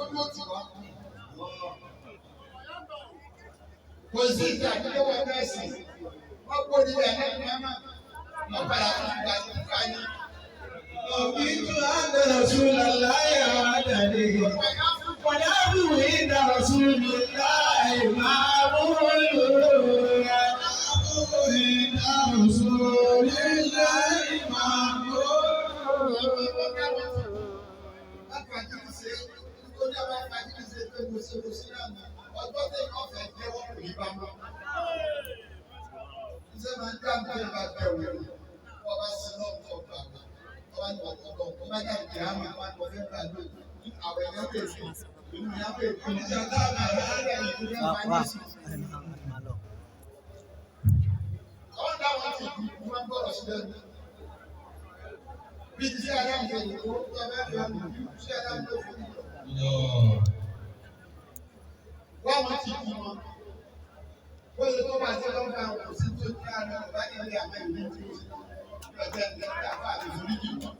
Sójú ó ti wá. Kò sí ìjà àdúgbò wọn bẹ́ẹ̀ sì. Wọ́n kó nílé ẹ̀ náà ní wọ́n padà fún ìgbà tí wọ́n ní. رضيت أن رسول الله وعدني ونعبد عند رسول الله معمول عند رسول الله معمول. Ọjọ́ tí wọ́n fẹ́ jẹ́wọ́ kò ní bá mọ́. Iṣẹ́ máa ń dá nǹkan ìbá bẹ̀ wò. Wọ́n bá sin náà tó gbà mí. Wọ́n bá ní ọ̀pọ̀ lọ. Wọ́n bá jáde kìí àmì wọ́n bá ní ọ̀fẹ́ gbà lóyún. Àwọn èèyàn bèèrè fún inú ìyá bèèrè fún iṣẹ́ táwọn ará rẹ̀ ìlú Wá náà wá máa ń ní sí. Àwọn táwọn ti kú wọ́n gbọ́dọ̀ sí lẹ́nu. Bí ti sí Adáhùn ṣe lè kó, tó bẹ́ẹ̀ fi ọdún bí sí Adáhùn ló fún mi. Wọ́n wọ́n ti kú wọn. Ó lè tó bá ṣe ló ń fa kò sí tó ní àná ọ̀bá ní ilé àmọ́ ìlú tí ó ṣe. Lọ́jọ́ ìgbà àbá àti ìforíjì wọn.